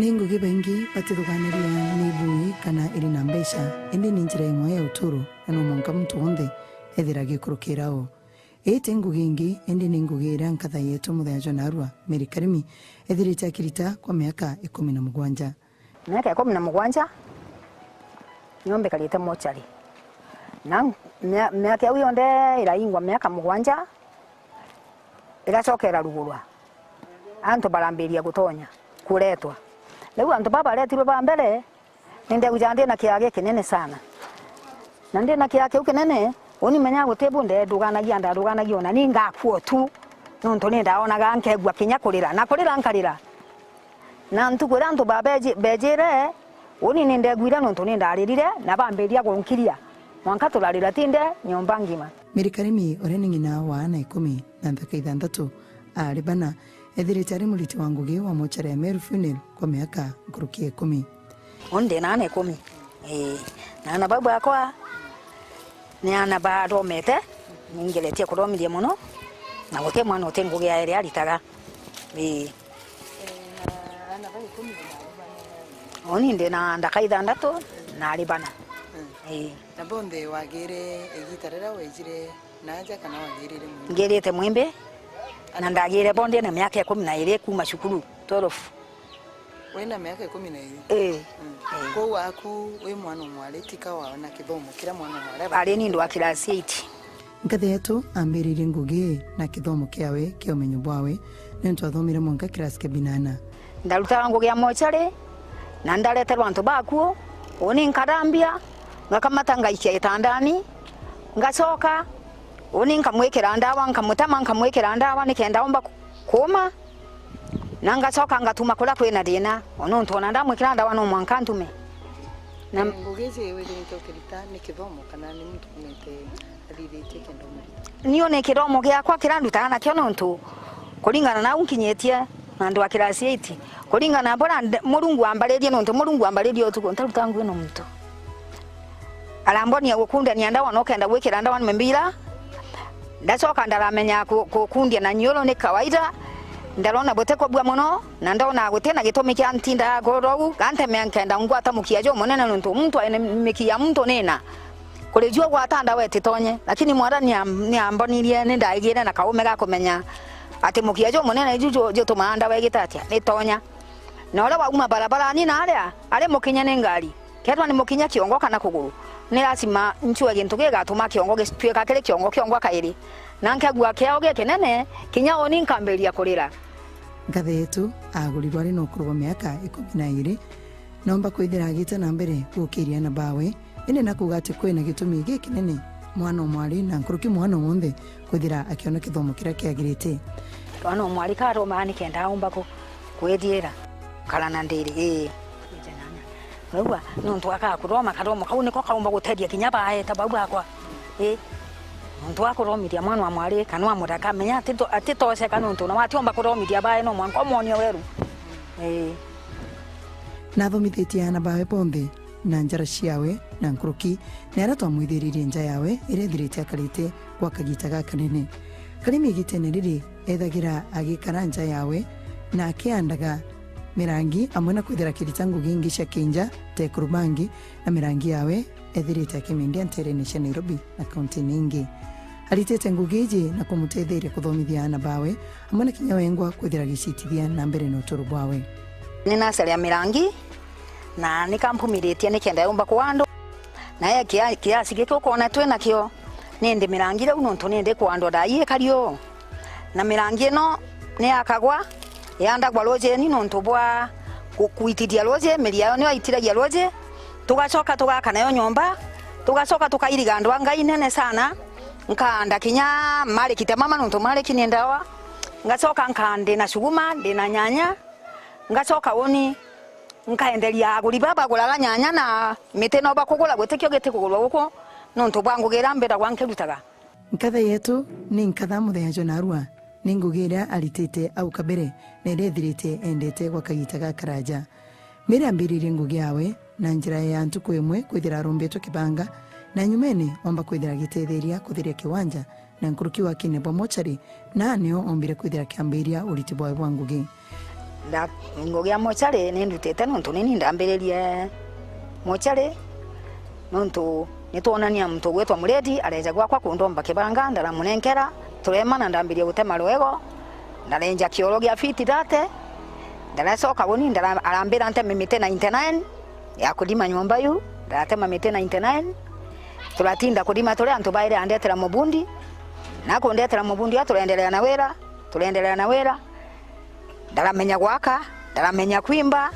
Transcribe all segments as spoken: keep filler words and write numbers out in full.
Ni ngugi baingi batithuganiria ni ibui kana iri na mbeca, indi ni njira imwe ya uturo, na no mwanka muntu wonthe ethira agikurukira o. Ii ti ngugi ingi, indi ni ngugi iria nkatha yetu muthenya jwa narua, Mary Karimi, ethirite akirita kwa miaka ikumi na mugwanja. Miaka ikumi na mugwanja, nio mbikarite mochari. Na mia-, miaka iu yonthe iraingwa miaka mugwanja, igacoka irarugurwa. Antu barambiria gutonya, kuretwa. Riu antu baba baretirwe ba mbere, ni ndegwijaga ndi na kiaa gikinene sana. Na ndi na kiaa kiu kinene, uni menya guti bu ndeduganagia, ndaduganagia ona ni ngakua tu, nontu ni ndaonaga nkegua kinya kurira, na kurira nkarira. Na ntuku iria antu babeji-, bejire, uni ni ndegwire nontu ni ndaririre, na bambiria gunkiria. Mwanka turarira tinde nyomba ngima. Mary Karimi, uria ni ng'ina wa aana ikumi na nthaka ithanthatu, aari bana, ethirite ari muriti wa ngugi wa mochari ya Meru Funeral kwa miaka nkuruki ya ikumi. Uni ndi na aana ikumi. Ii, na aana bau bakwa ni aana bathomete, ningeretie kuthomithia mono, na guti mwana uti ngugi yairi aritaga. Ii. Uni ndi na ndaka ithanthatu na ari bana. Mm. Ii. Na bonthe wagire igita riria wejire naaja kana wagirire Mwimbi? Ngirite Mwimbi, na ndagire bo ndi na miaka ikumi na iri kuuma cukuru, twelve. Wina miaka ikumi na iri? Ii. Mm. Ii. Kwou waku wi mwana umwari, tika waona kithomo kiria mwana umwari aba- Ari ni ndu wa class eight. Nkatha yetu ambiririe ngugi na kithomo kiawe kia umenyo bwawe, niuntu athomire mwanka class kia binana. Ndarutaga ngugi ya mochari, na ndareterwa antu bakuo, uni nkarambia, ngakamata ngaikia gitandani, ngacoka, uni nkamwikira ndawa, nkamutema, nkamwikira ndawa nikenda omba ku-, kuuma, na ngacoka ngatuma kuria kwina thina, o nontu ona ndamwikira ndawa no mwanka ntume. Na ngugi iji withirite ukirita ni kithomo kana ni muntu umite athithitie kenda umurita? Nio ni kithomo giakwa kiria ndutaga nakio, nontu kuringana na au nkinyitie na andu a class eight, kuringana na buria nde-, Murungu ambaririe, nontu Murungu ambaririe utuku, ntaruta ngugi na muntu. Arambonia gukundania ndawa, na ukenda gwikira ndawa ni mbira. Ndacoka ndaramenya ku-, gukundia na nyiuru ni kawaida. Ndarona buti kubua mono, na ndona guti na gitumi kia ntinda nguru uu, gantemea nkenda ngwata mukia jumunene, nontu muntu aina mikia ya muntu nina. Kuri jua gwata ndawa ititonye, lakini Mwathani ni am-, ni ambonirie, ni ndaigire na kaume ga kumenya ati mukia jumunene ju ju-, jutumaa ndawa igita atia, nitonya. Na uria wauma barabarani na aria, ari mukinye ni ngari, kethirwa ni mukinye kiongo kana kuguru, ni lazima ncue gintu gigatuma kiongo gituika kiri kiongo kiongwa kairi, na nkegua kiao gikinene, kinya uni nkambiria kurira. Nkatha yetu agurirwe ari na ukuru bwa miaka ikumi na iri, nomba kwithira agite na mbere gukiria aana bawe, indi na kuuga ati kwina gitumi gikinene mwana o mwari na nkuruki mwana wonthe kwithira akiona kithomo kiria kiagirite. Mwana o mwari kathomaa nikenda aumba ku-, kwithiira kara na ndiri, ii. Uraigua? Nontu akakuthoma, kathomo kau niko kaumba guteethia kinya baae ta bau bakwa. Ii. Nontu wa kuthomithia mwana wa mwari kana wa muthaka, menya atito-, atitoceka, nontu na watiumba kuthomithia baae no mwanka umwonie weru. Ii. Nathomithitie aana bawe bonthe na njara ciawe na nkuruki, na aria twamwithiririe nja yawe iria ithirite akarite gwa kagita gakanene. Karimi igitene riri, ethagira agikara nja yawe na akiandaga mirangi, amwe na kwithira akirita ngugi ingi cia kinja ta ikurubangi na mirangi yawe, ethirite akimindia nterene cia Nairobi na kauntini ingi. Aritite ngugi iji na kumutetheria kuthomithia aana bawe, amwe na kinya wengwa kwithira agicitithia na mbere na uturo bwawe. Ni nasari ya mirangi, na ni kampumiritie nikenda yumba kuandwa. Na ya kia-, kiasi giki ukona twi nakio, nindi mirangi riu nontu nindi kuandwa thaa ii ikari uu. Na mirangi ino ni yakagwa, yandagwa rujini nontu bwa ku-, kuitithia ruji, miri yayo niyo yaitiragia ruji, tugacoka tugaka nayo nyomba, tugacoka tukairiga ndwa ngai nene sana, nkaanda kinya mariki ta mama nontu mariki ni ndawa, ngacoka nkaanda na cuguma, ndi na nyanya, ngacoka uni nkaenderia aguri baba baguraga nyanya na miti no bakugura, gutikio gitikugurwa guku nontu bwa ngugi iria mbithagwa nkirutaga. Nkatha yetu ni nkatha muthenya jwa narua, ni ngugi iria aritite au kabere na iria ethirite endete gwa kagita gakaraja. Mary ambiririe ngugi yawe na njira ya ntuku imwe kwithira arumbitwe kibanga, na nyumene omba kwithira agitetheria kutheria kiwanja na nkuruki wakine bwa mochari, na nio ombire kwithira akiambiria uriti bwawe bwa ngugi. Nda-, ngugi ya mochari ni ndutite nontu ni ni ndambiririe mochari, nontu ni twonania muntu ugwitwa Muredi areja gwakwa kundomba kibanga, ndaramunenkera, turemana, ndambiria gutema rwego, ndarenja kioro gia fiti thirty, ndaracoka uni ndara-, arambira nteme miti ninety nine ya kurima nyomba iu, ndaratema miti ninety nine, turatinda kurima turi antu bairi, andetera mubundi, na kundetera mubundi, a turenderea na wira, turenderea na wira. Ndaramenya gwaka, ndaramenya kwimba,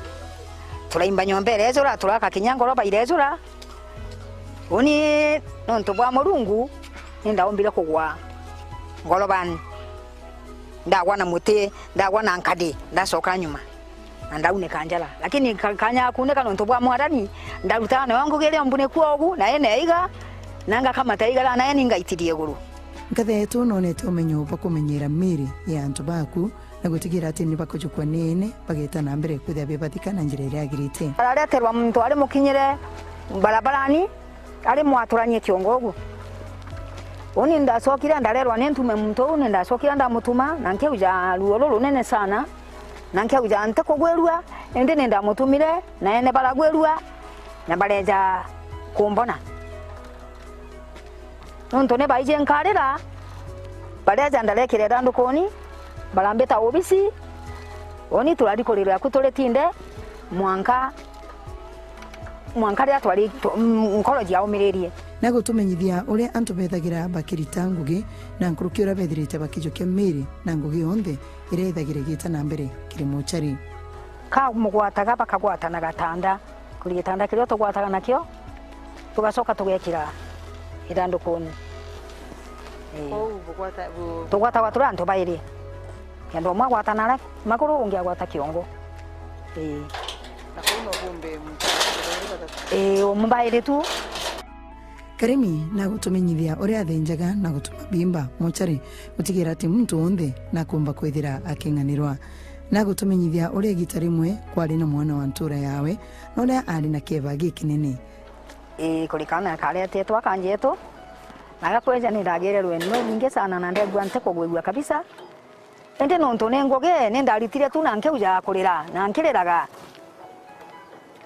turaimba nyomba irejura, turaka kinya ngoroba irejura. Uni nontu bwa Murungu, ni ndaombire kugwa ngorobani. Ndagwa na muti, ndagwa na nkadi, ndacoka nyuma. Na ndaunika njara. Lakini ka-, kanya ga kuunika nontu bwa Mwathani, ndarutaga nayo ngugi iria mbunikua ugu, na ene iga, na ngakamata igara, na eni ngaitiria iguru. Nkathe yetu nonete umenyo bwa kumenyera miri ya antu baku, na gutigira ati ni bakujukua ni ene, bageta na mbere kwithia bibathika na njira iria yagirite. Arareterwa muntu ari mukinyire barabarani, ari mwaturanie kiongo ugu. Uni ndacokire ndarerwa ni ntume muntu uu, ni ndacokire ndamutuma, na nkiuja ruo rurunene sana, na nkiuja ntikugwirua, indi ni ndamutumire, na ene baragwirua, na bareja kumbona. Nontu ni baiji nkarira, bareja ndarekire ithandukuni, barambita obisi, uni turari kurira ku turi tinde, mwanka, mwanka riria twari tu-, m-, nkoro jiaumiririe. Na gutumenyithia uria antu bethagira bakirita ngugi, na nkuruki uria bethirite bakijukia miri na ngugi yonthe iria ithagira igita na mbere kiri mochari. Kamugwataga, bakagwata na gatanda. Kuri gitanda kiria tugwataga nakio, tugacoka tugekira ithandukuni. Ii. Kwou bugwata-, bu- Tugwatagwa turi antu bairi. Kenda umwe agwata na maguru, ungi agwata kiongo. Ii. Na kwou no bumbe muntu uri bathatu? Ii, umwe bairi tu. Karimi nagutumenyithia uria athenjaga na gutuma bimba mochari, gutigira ati muntu wonthe nakumba kwithira aking'anirwa. Nagutumenyithia uria igita rimwe kwari na mwana wa ntura yawe, na uria ari na kieba gikinene. Ii, kuri kaana karetetwe akanjetu, na gakweja ni ndagirerwe ni nyingi sana, na ndegua ntikugwirua kabisa. Indi nontu ni ngugi, ni ndaritire tu na nkiuja kurira, na nkiriraga.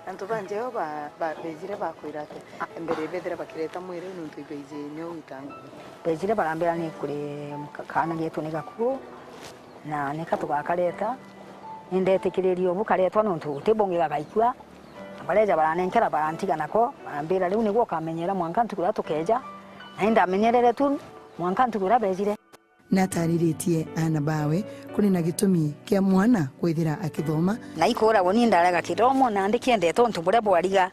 Antu ba Jehova ba-, bejire bakwira atia mbere bethira bakireta mwiri nontu ibeiji nio witangwa? Bejire barambira ni kuri ka-, kaana getu ni gakuu, na nika tugakareta. Ni ndetikiririe ubu karetwa nontu guti bungi gagaikua. Bareja baranenkera, barantiga nako, barambira, riu niguo ukamenyera mwanka ntuku iria tukeja. Na ni ndamenyerere tu mwanka ntuku iria bejire. Natariritie aana bawe kuri na gitumi kia mwana kwithira akithoma. Na ikuuragwo ni ndarega kithomo, na ndikiendete untu buria bwariga,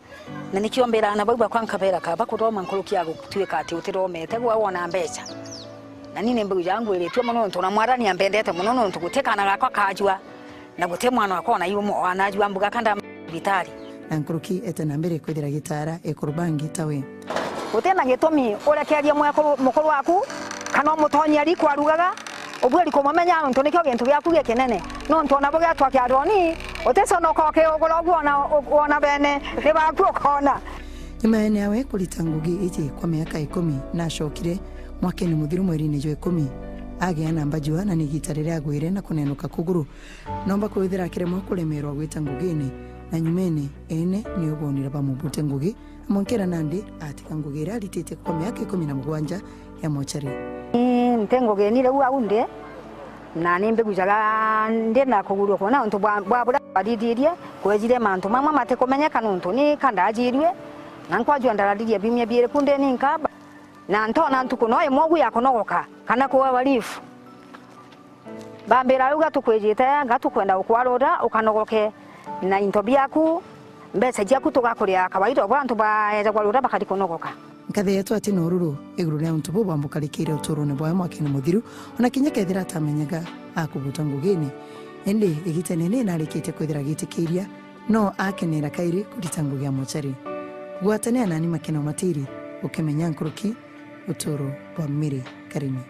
na nikio mbira aana bau bakwa nkabera kaba kuthoma nkuruki ya gutuika ati utithomete gwa wona mbeca. Na ni ni mbaujaga ngwiritue mono nontu na Mwathani ambendete mono nontu guti kaana gakwa kajua, na guti mwana wakwa ona iu anajua mbuga kanda thibitari. Na nkuruki ete na mbere kwithira gitaara ekuru bangi tawe. Guti na gitumi urekerie mwekuru, mukuru waku kana umutonyia riku arugaga, ubuiri kumumenya nontu nikio gintu giaku gikinene. Nontu ona bugetwa kiaroni, uticonoka ukiugura uguo ona, ona bene ni baku ukona. Nyuma ya ene awe kurita ngugi iji kwa miaka ikumi, nacokire mwakene muthiru mweriine jwa ikumi. Agia na mbajua na ni igita riria agwire na kunenuka kuguru. Nomba kwithira akiremwa kuremerwa gwita ngugine, na nyumene ene ni ubonire bamubute ngugi, amwe nkira nandi atiga ngugi iria arititie kwa miaka ikumi na mugwanja ya mochari. Ii, nti ngugini riu au ndi, na ni mbigujaga ndi na kugurua kwona untu bwa, bwa buria twathithirie, kwejire mantu mamwe matikumenyeka nontu ni ka ndajirue, na nkwajua ndararirie biumia biiri ku ndi ni nkaba, na ntona ntuku no imwe ugu ya kunogoka kana kuawa leave. Bambira, "Riu ga tukwijite, ga tukwenda gukwaruda ukanogoke na into biaku, mbeca ciaku tugakuria kawaida o bwa antu baejagwa ruda bakari kunogoka." Nkathe yetu ati na ururu iguru ria untu buu bwambukarikire uturone bwawe mwakene muthiru, ona kinya kethira atamenyaga akubuta ngugine. Indi igitene ni narikitie kwithira agitikiria, no akenera kairi kurita ngugi ya mochari. Gwatanira nani Makena Umatiri, ukimenya nkuruki uturo bwa Mary Karimi.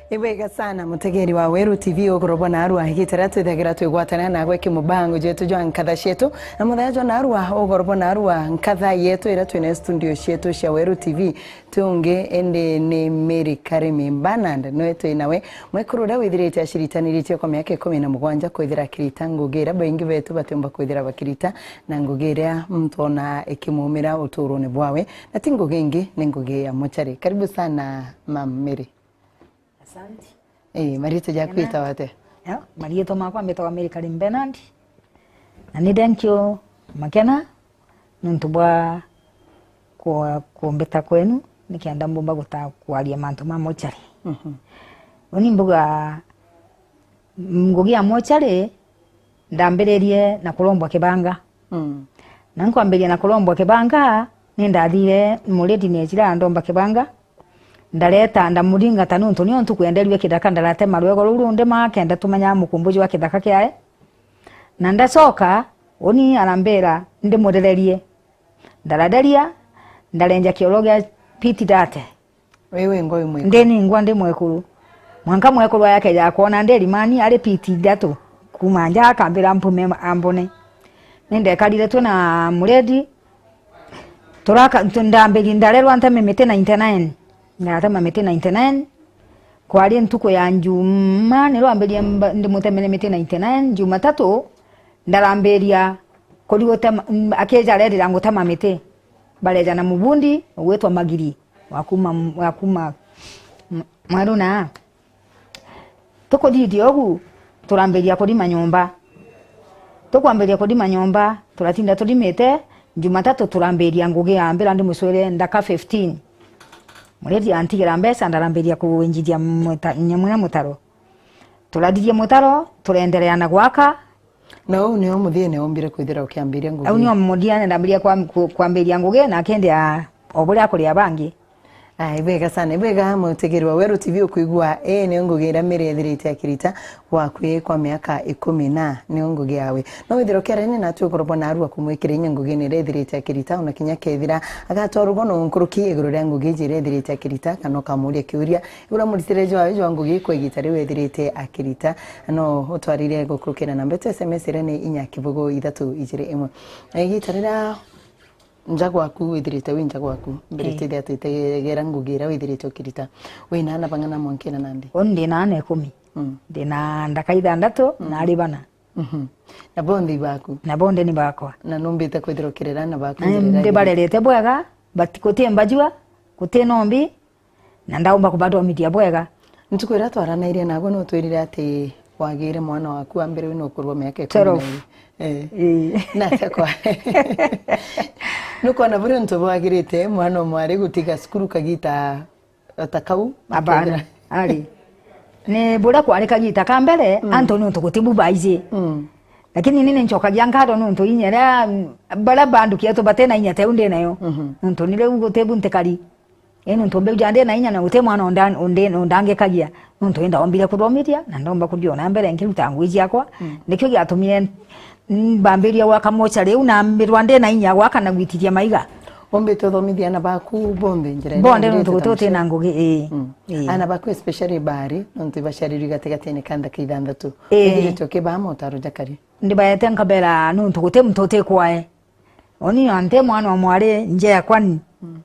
Ibwega sana, mutegeri wa Weru T V, ugoro bwa narua, igita riria twithagira twigwatana nagwe kimubango jetu jwa nkatha cietu, na muthenya jwa narua, ugoro bwa narua, nkatha yetu iria twina studio cietu cia Weru T V, ti ungi indi ni Mary Karimi Bernard, niwe twi nawe, mwekuru uria withirite aciritaniritie kwa miaka ikumi na mugwanja kwithira akirita ngugi iria baingi betu batiumba kwithira bakirita, na ngugi iria muntu ona ikimumira uturone bwawe, na ti ngugi ingi, ni ngugi ya mochari. Karibu sana, Mam Mary. Asante. Eh, maritwa jaku Kena. Witagwa atia? Ya, maritwa makwa mbitagwa Mary Karim Bernard. Na ni thank you Makena nuntu bwa ku-, kumbita kwenu nikenda mbumba guta kwaria mantu ma mochari. Mhm. Uni mbuga ngugi ya mochari ndambiririe na kurombwa kibanga. Mm. Na nkwambiria na kurombwa kibanga, ni ndathire muridi neejire andomba kibanga, ndareta ndamuthingata nuntu nio ntuku enderue kithaka, ndaratema rwego ruu rundi maa kenda tumenyaga mukumbu jwa kithaka kiae. Na ndacoka, uni arambira ndimuthererie. Ndaratheria, ndarenja kioro gia piti thirty. Wi wingwa wi mwekuru? Ndi ningwa ndi mwekuru. Mwanka mwekuru aya akeja kwona ndi rimani ari piti ithatu. Kuuma nja akambira mpume ambone. Ni ndekarire tu na muredi. Turaka, tu-, ndambiri-, ndarerwa nteme miti ninety nine. Ndatema miti ninety nine. Kwari ntuku ya Njuma, nirwambirie mba-, ndimutemere miti ninety nine. Jumatatu, ndarambiria kuri gutema, m-, akeja arerira ngutema miti. Bareja na mubundi ugwitwa Magiri, wa kuma, wa kuma m-, Mweru na. Tukuthithia ugu, turambiria kurima nyomba. Tukwambiria kurima nyomba, turatinda turimite, Jumatatu turambiria ngugi ya mbira ndi mucwire ndaka fifteen. Muredi antigira mbeca, ndarambiria kuinjithia muta-, nyamu ya mutaro. Turathithia mutaro, turenderea na gwaka. Na uu nio muthiene wombire kwithira ukiambiria ngugi? Au nio muthiene ndambiria kwa-, ku-, kwambiria ngugi, na kendia o buria akuria bangi. Ai, bwega sana. Bwega, mutegeri wa Weru T V ukwigua, ii nio ngugi iria Mary ethirite akirita gwakui kwa miaka ikumi na nio ngugi yawe. No withire ukiarania natwi ukorwo bwa narua kumwikira inya ngugine iria ethirite akirita, ona kinya kethira agatwa rugono nkuruki iguru ria ngugi iji iria ethirite akirita, kana ukamuria kiuria iguru ria muritire jwawe jwa ngugi kwa igita riu ethirite akirita. No utwarire gukurukira namba yetu S M S iria ni inya kibugu ithatu ijiri imwe. Igita riria nja gwaku, withirite wi nja gwaku, mbere Eh. twithia twitegera ngugi iria withirite ukirita. Wina aana bang'ana mwankina nandi? Uni ndina aana ikumi. Mm. Ndina ndaka ithandatu, Mm. na ari bana. Mhm. Na bonthe ibaku? Na bonthe ni bakwa. Na numbite kwithira ukirera aana baku Na njira iragiririte? Ndibarerete bwega, but guti mbajua, guti nombi, na ndaumba kubathomithia bwega. Ntuku iria twaranairie nagwe, nutwirire ati wagire mwana waku wa mbere wina ukuru bwa miaka ikumi na iri. Twelve. Eh. Ii. Na atia kwa? Nukwona buri untu bwagirite mwana o mwari gutiga cukuru kagita o ta kau? Abana, akethira ari. Ni buria kwari kagita ka mbere, Mm. antu ni untu guti bu baiji. Mm. Lakini ni nincokagia nkatho nuntu inya ria, mm, baria bandukia tu bati na inya teu ndi nayo. Mhm. Nuntu ni riu guti bu ntikari. Ii, nuntu mbeuja ndi na inya na guti mwana unda-, undi-, undangikagia, nuntu indaombire kuthomithia, na ndomba kuthii ona mbere nkiruta ngugi ciakwa. Mm. Nikio giatumire n-, mbambiria gwaka mocha riu, na mbirwa ndi na inya gwaka na gwitithia maiga. Umbite uthomithia aana baku bonthe njira iria Bonthe, yagirite nuntu guti uti na ngugi, ii. Mm. Ii. Aana baku especially bari, nuntu ibaciarirwe gatigatine ka nthaka ithanthatu. Ii. Withirite ukibaa motaro jakari? Ndibaete nkabera nuntu guti muntu uti kwae. Uni nti mwana o mwari njeakwa ni. Mm.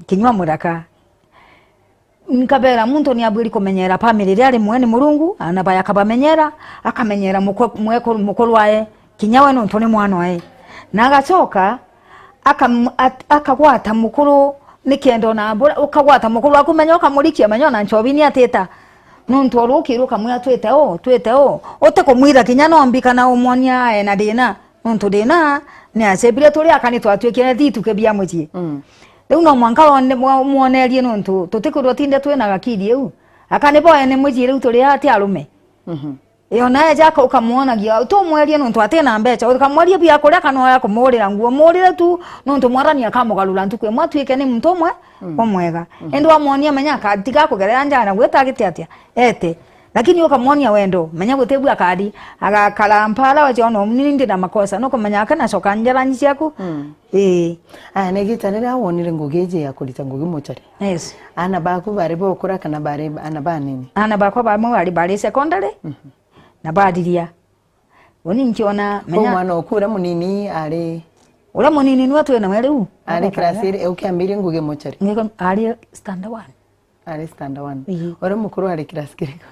Kinyua muthaka. Nkabera muntu ni abwiri kumenyera family iria ari mwe ni Murungu, aana bae akabamenyera, akamenyera mukwe-, mwekuru, mukuru wae, kinya we nuntu ni mwana wae. Na agacoka, akam-, at-, akagwata mukuru nikenda ona mbura-, ukagwata mukuru waku menya ukamurikia menya ona nchobi ni atita. Nuntu urukirwe ukamwira twite uu, twite uu, utikumwira kinya nombi kana umwonia ae na thina. Nuntu thina ni acebire turi aka ni twatuikire thituke bia mucii. Mm. Riu no mwanka wone-, mwa-, mwonerie nuntu tutikwirwo tinde twina gakiri iu. Aka ni bo ene mucii riu turi ati arume. Mhm. Ii, ona eja aka ukamwonagia, utumwerie nuntu ati na mbeca, ukamwerie bia kuria kana oya kumuurira nguo, muurire tu nuntu Mwathani akamugarura ntuku imwe atuike ni muntu umwe Mm. umwega. Mhm. Indi wamwonia menya akatiga kugerera njara gwita agite atia, ete. Lakini ukamwonia wendo, menya guti bua kadi, agakara mpara wacha ona umunini ndi na makosa, nukumenya aka nacoka njara nji ciaku. Mm. Ii. Aya, na igita riria wonire ngugi iji ya kurita ngugi mochari? Yes. Ana baku bari bokura kana bari ana banini? Ana bakwa bamwe bari, bari secondary, mhm, na bariria. Uni nkiona, menya mwana oku uria munini ari, uria munini niwe twi nawe riu. Ari class iri, ukiambiria ngugi mochari? Ngiko-, ari standard one. Ari standard one. Ii. Uria mukuru ari class kiriku?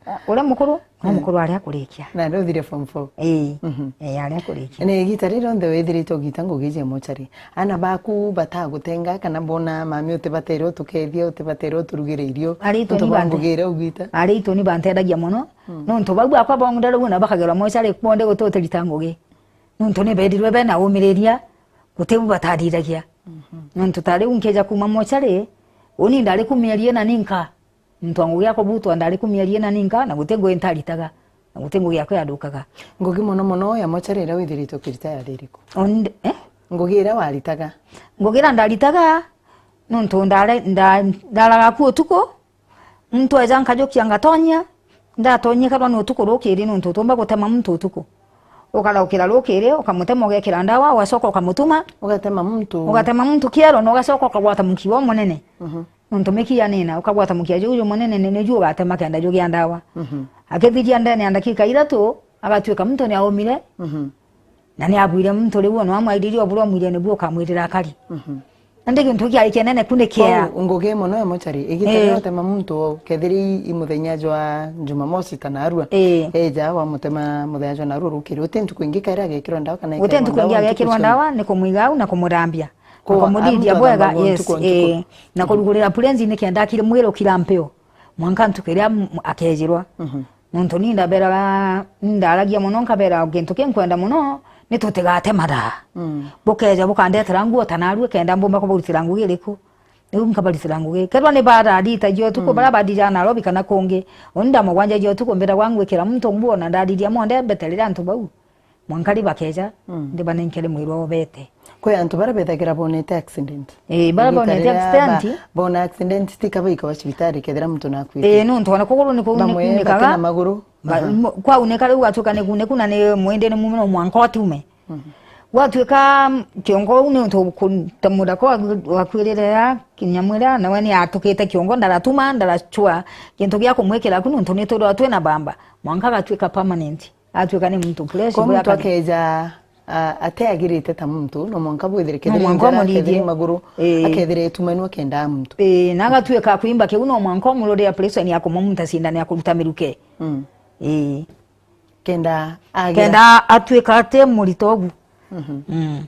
Ah, uria mukuru, uria, mm, mukuru ari akurikia. Na ari uthire form four? Ii. Mhm. Ii, ari akurikia. Na igita riria rionthe withirite ugita ngugi cia mochari, ana baku batagutenga kana bona mami utibatere utukethia, utibatere uturugire irio? Ari itwe nontu ni bwa bante-, ngugi iria ugwita? Ari itwe ni banteithagia mono. Mm. Nontu bau bakwa bong'da riu na bakagerwa mochari bonde guti utirita ngugi. Nontu ni bendirwe bena umiriria, guti bu batathithagia. Mhm. Nontu ta riu nkija kuuma mochari, uni ndari ku mieri ina ninka. Muntu wa ngugi akubutwa ndari ku mieri ina ninka, na guti ngugi ntaritaga, na guti ngugi yakwa yandukaga. Ngugi mono mono ya mochari iria withirite ukirita yari iriku? Onde, eh? Ngugi iria waritaga? Ngugi iria ndaritaga, nontu ndare-, nda-, ndaraga ku utuku, muntu eja nkajukia ngatonyia, ndatonyia karwa ni utuku rukiri, nontu utumba gutema muntu utuku. Ukaraukira rukiri, ukamutema, ugekira ndawa, ugacoka ukamutuma. Ugatema muntu? Ugatema muntu kiero, na ugacoka ukagwata mukiwa umunene. Mhm. Nontu mikiya nina, ukagwata mukiya juu jumunene, ni, niju ugatema kenda jugia ndawa. Mhm. Akithiria ndene ya ndakika ithatu, agatuika muntu ni aumire. Mhm. Na ni abwire muntu riu, ona amwairirie obura omwire nibu ukamwirira akari. Mhm. Nandi gintu kiari kinene ku ni kiea. Kwou ngugi mono ya mochari, igita, eh, ria utema muntu, kethira i, i muthenya jwa Jumamosi ta narua, eh, eja wamutema muthenya jwa narua rukiri, uti ntuku ingi kaira agekirwa ndawa kana uti ntuku ingi agekirwa ndawa, ni kumwiga au na kumurambia. Ko-, na kumuthithia bwega, yes, ntuku o ntuku, eh, na kurugurira purenzi ni kenda akiri mwiro kira mpeo, mwanka ntuku iria m-, akejirwa. Mhm. Nontu ni ndaberaga, ndaragia mono, nkabera gintu ki nkwenda mono, ni tutigate mathaa. Mm. Bukeja bukandetera nguo ta narua kenda mbumba kuburutira ngugi iriku. Riu nkabarutira ngugi. Kethirwa ni bara thita cia utuku, mm, bara bathithaga Nairobi kana kungi, uni nda mugwanja cia utuku mbiragwa ngwikira muntu nguo na ndariria monde mbete riria antu bau. Mwanka ri bakeja, mm, ndibanenkere mwirwa obete. Kwi antu baria bethagira bonete accident. Ii, baria bonete accident. Bona accident, ti kaba ikaba cibitari kethira muntu nakuite. Ii, nontu ona kuguru ni kunikaga. Bamwe batina maguru. Ba-, aha, mo-, kwaunika riu gwatuika ni kuniku na ni mwindi ni mume no mwanka otume. Mhm. Gwatuika, mm, kiongo uu ni untu ku-, ta murako wa-, wakwirire ya kinyamu iria, nawe ni atukite kiongo, ndaratuma, ndaracua kintu gia kumwikira ku, nontu ni twirwa twina bamba. Mwanka agatuika permanent. Atuika ni muntu fresh. Kwa muntu akeja, a, ateagirite ta muntu, no mwanka bwithire, no kethira mwanka njara, kethira umurithie maguru, ii, akethira etumanua kenda muntu. Ii, na agatuika kwimba kiu, no mwanka umurorera pressure ni akumumuta cindano ya kuruta miruke. Mm. Ii. Kenda agira, kenda atuika ati murito ugu. Mhm. Mm.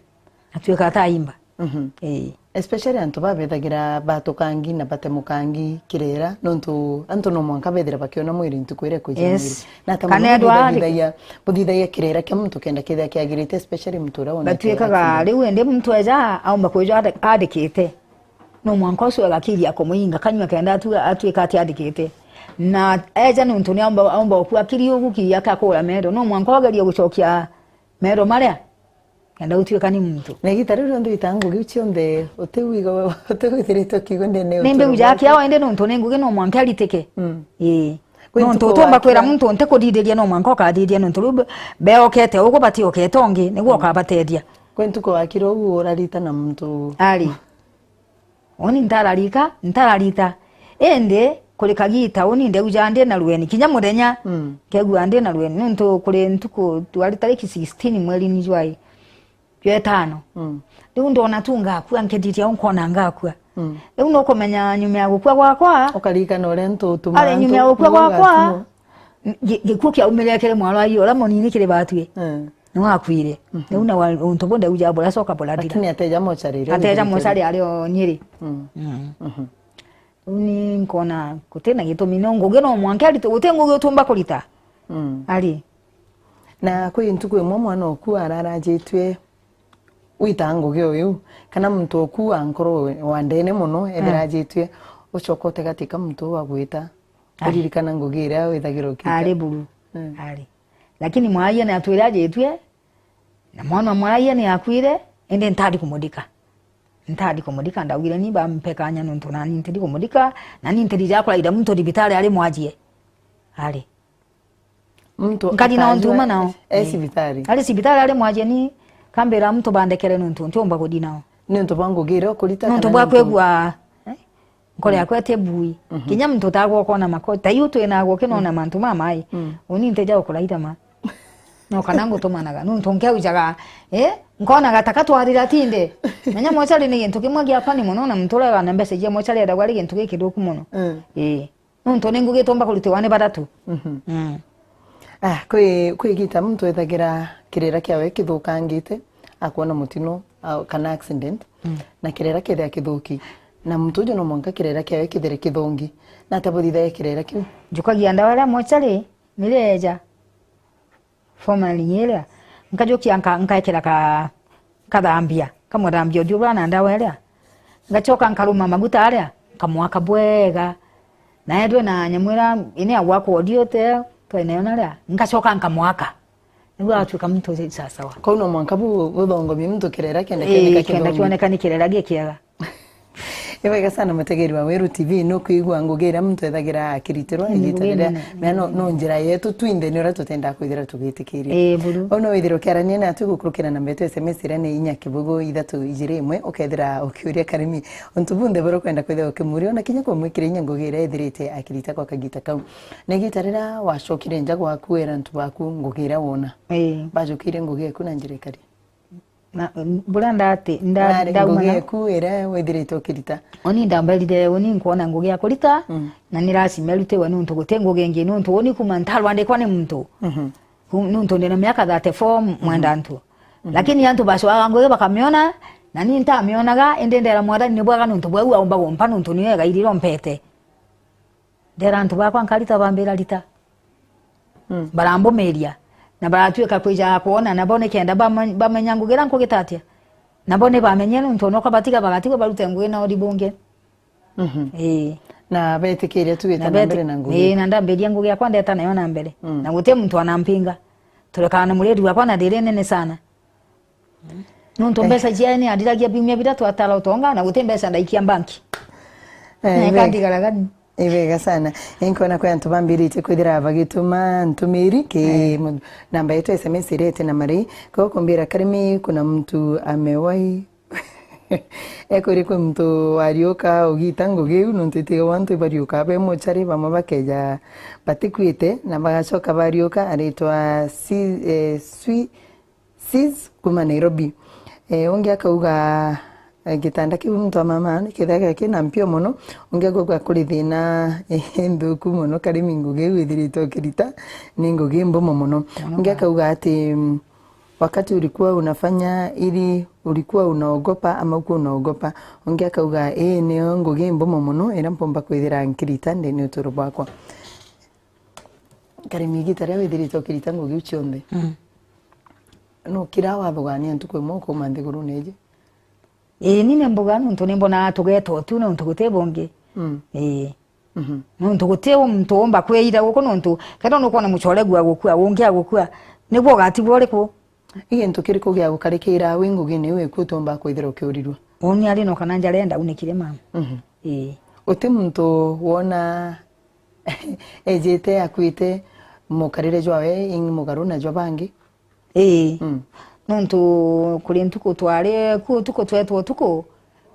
Atuika ataimba. Mhm. Ii. Especially antu babethagira batukangi na batemukangi kirera, nontu antu no mwanka bethira bakiona mwiri ntuku iria kwija, yes, mwiri. Na ta kana muno ethwa buthithagia, buthithagia kirera kia muntu kenda kethira kiagirite, especially muntu uria wonete accident. Batuikaga riu indi muntu eja aumba kwija ande-, andikite. No mwanka ucio agakiria kumuinga kanyua kenda atu-, atuika ati andikite. Na eja nontu ni aumba, aumba gukua kiri ugu kiria akakura mero. No mwanka ogeria gucokia mero maria. Kenda utuika ni muntu. Na igita riu rionthe witaga ngugi iu cionthe, utiwiga-, utiwithiritwe kiugo ndene. Ni mbiu jake ao indi nontu ni ngugi no mwanka aritike. Mm. Ii. Kwi nontu ntuku utumba kwira muntu ntikuthiithiria no mwanka ukathithia nontu riu be-, beokete ugu batiokete ungi niguo, mm, ukabatethia. Kwi ntuku wakira uu urarita na muntu. Ari. Uni ntararika, ntararita. Indi, kuri kagiita uni ndeuja ndi na rueni, kinya muthenya, mm, nkegua ndi na rueni, nontu kuri ntuku twari tariki sixteen mweri-ini jwa, jwa itano. Mm. Riu ndona tu ngakua, nkethithia u nkona ngakua. Mm. Riu nukumenya nyuma ya gukua gwakwa, ukaririkana uria ntu utumaa ari nyuma ya gukua gwakwa, ngi-, gikua kiaumire kiri mwarwa iyo uria munini kiri batwi. Mm. Niwe akuire. Mhm. Riu na wa-, untu bu ndauja buracoka burathira. Lakini ateja mochari iria. Ateja mochari ari o Nyeri. Mm. Mm. Mhm. Riu ni nkona gutina gitumi, no ngugi no mwanka aritu-, guti ngugi utumba kurita. Mm. Ari. Na kwi ntuku imwe mwana oku ararajitue wita ngugi uyu, kana muntu oku wa nkoro wa ndene mono ethira, eh, ajitue, ucoka utegatika muntu uu agwita. Ari. Uririkana ngugi iria withagirwa ukita? Ari buru. Mm. Ari. Lakini mwaria ni atwire ajitue, na mwana mwaria ni akuire, indi ntari kumudika. Ntari kumudika, ndaugire ni bampe kanya nontu nani ntiri kumudika, nani ntiri ja kuraira muntu thibitari ari mwajie. ari. Muntu nkari nao akaajua ntuma nao. E, e cibitari. Ari cibitari, ari mwajeni, kambira muntu bandekere nuntu ntiumba kuthi nao. Niuntu bwa ngugi iria ukurita. Nuntu kana bwa niuntu kwigua, eh, nkoro yakwa iti bui. Mhm. Kinya muntu utagwa ukona mako, ta iu twinagwo kinona mantu mamai. Mm. Uni ntija ukuraitha ma. No kana ngutumanaga, nuntu nkeujaga, eh, nkonaga taka twarira tinde. Menya mochari ni gintu kimwe gia pani mono, na muntu uria wana mbeca cia mochari eragwa ari gintu gikithuku mono. Mm. Eh. Nuntu ni ngugi itumba kurutiwa ni bathatu. Mhm. Mm. Ah, kwi, kwi igita muntu ethagira kirira kiawe kithukangite, akwona mutino, a, kana accident, mm, na kirira kethira kithuki. Na muntu uju no mwanka kirira kiawe kithire kithongi. Na ata buthithagia kirira kiu? Njukagia ndawa iria mochari, niria eja. Formerly iria, nkajukia nka-, nkekira ka-, kathambia, nkamuthambia uthiu bwa na ndawa iria, ngachoka nkaruma maguta aria, nkamwaka bwega, na ethwe na nyamu iria ini ya gwakwa uthiu te, twaineyo naria, ngachoka nkamwaka. Niu agatuika muntu sasawa. Kou no mwanka bu-, buthongomie muntu kirera kenda, ii, kioneka kenda kithongi. Kioneka ni kirera gikiega. Ni bwega sana mutegeri wa Weru T V, nukwigua ngugi iria muntu ethagira akiritirwa. Ni igita ngugi riria nene. Mea no, no njira yetu twinthe ni uria tutendaa kwithira tugitikiria. Ii, buru. Uu no withire ukiarania natwi gukurukira namba yetu S M S iria ni inya kibugu ithatu ijiri imwe, ukethira ukiuria Karimi untu bunthe buria ukwenda kwithira ukimuria, ona kinya kumwikira inya ngugi iria ethirite akirita kwa kagita kau. Na igita riria wacokire nja gwaku wera antu baku ngugi iria wona. Ii. Bajukire ngugi eku na njira ikari. Na, buria ndati-, nda-, nari ndauma ngugi na eku iria withirite ukirita? Uni ndamberire, uni nkwona ngugi ya kurita, mm, na ni lazima irutiwe nuntu guti ngugi ingi, nuntu uni kuma ntarwandikwa ni muntu. Mhm. Ku-, nuntu ndina miaka thirty-four, mhm, mwenda antu. Mhm. Lakini antu bacoaga ngugi bakamiona, na ni ntamionaga, indi ndera Mwathani ni bwega nuntu bweu aumba gumpa nuntu niwe egairire ompete. Ndera antu bakwa nkarita, bambira rita. Mm. Barambumiria. Na baratuika kwija kwona nabo nikenda bama-, bamenya ngugi iria nkugita atia. Nabo ni bamenye nuntu ona ukabatiga bagatigwa barute ngugi na uri bungi. Mhm. Ii. Na betikiria tu wita na mbere na ngugi. Ii, na ndambiria ngugi yakwa ndeta nayo na mbere. Mm. Na guti muntu anampinga. Turekaa na muriri wakwa na ndiri nene sana. Nuntu, eh, mbeca ciae ni andiragia biumia bithatu atara utonga, na guti mbeca ndaikia mbanki. Eh, na ikandigara gani? Ibega sana. Inkona kwi antu bambiritie kwithira bagituma ntumiri ki, eh, mu-, namba yetu S M S irete na mari. Kwa kumbira, Karimi, kuna mtu amewahi. Ekwiri kwi muntu wariuka ugita ngugi iu, nuntu itigagwa antu ibariuka be mochari, bamwe bakeja batikuite, na bagacoka bariuka, aritwa si-, eh, Swi-, Sis kuma Nairobi. Eh, ungi akauga, eh, gitanda kiu muntu wa mama ni kethagirwa kina mpio mono, ungi akauga kuri thina, eh, nthuku mono, Karimi ngugi iu withirite ukirita ni ngugi mbumo mono. Mono. Ungi akauga ati, mm, wakati ulikuwa unafanya ili ulikuwa unaogopa ama ukuwa unaogopa? Ungi akauga, ii, niyo ngugi mbumo mono iria mpumba kwithira nkirita ndene uturo bwakwa. Karimi, igita riria withirite ukirita ngugi iu cionthe, mm, nukira wathugania ntuku imwe ukauma nthigurune iji? Ii, ni ni mbuga nuntu ni mbonaga tugetwa tu nuntu guti bungi. Mm. Ii. Mhm. Nuntu guti muntu umba kwiira guku nuntu kethirwa nukwona muchore gua gukua, ungi agukua, niguo ugatigwa uriku? Ni gintu kiriku gia gukarikira wi ngugine iu iku utumba kwithirwa ukiurirua? Uni ari no kana njara enda unikire mama. Mhm. Ii. Uti muntu wona ejite akuite mukarire jwawe ing mugaru na jwa bangi? Ii. Mm. Nuntu kuri ntuku twari ku utuku twetwa utuku,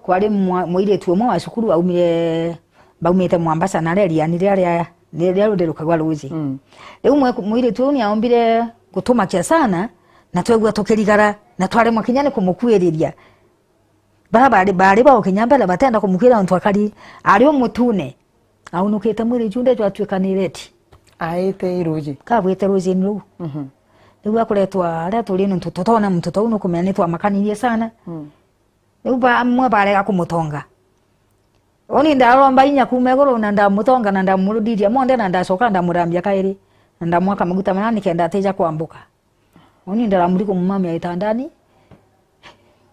kwari mwa-, mwiritu umwe wa cukuru aumire, baumite Mombasa na reri yani riria, riria rurirukagwa ruji. Mm. Riu mwe-, mwiritu uu niaombire gutumakia sana, na twegua tukirigara, na twaremwa kinya ni kumukuiriria. Bara bari, bari ba ukinya mbere batenda kumukwira untu akari, ari umutune, aunukite mwiri ju ndejo atuika ni reti. Aite iruji. Kabwite rujini ruu. Mhm. Riu akuretwa aria turi nuntu tutona muntu tou nukumenya ni twamakanirie sana. Mm. Riu bamwe barega kumutonga. Uni ndaromba inya kuuma iguru na ndamutonga na ndamurudiria monthe na ndacoka ndamuthambia kairi. Na ndamwaka maguta manene nikenda atija kwambuka. Uni ndaramuri kumumamia gitandani.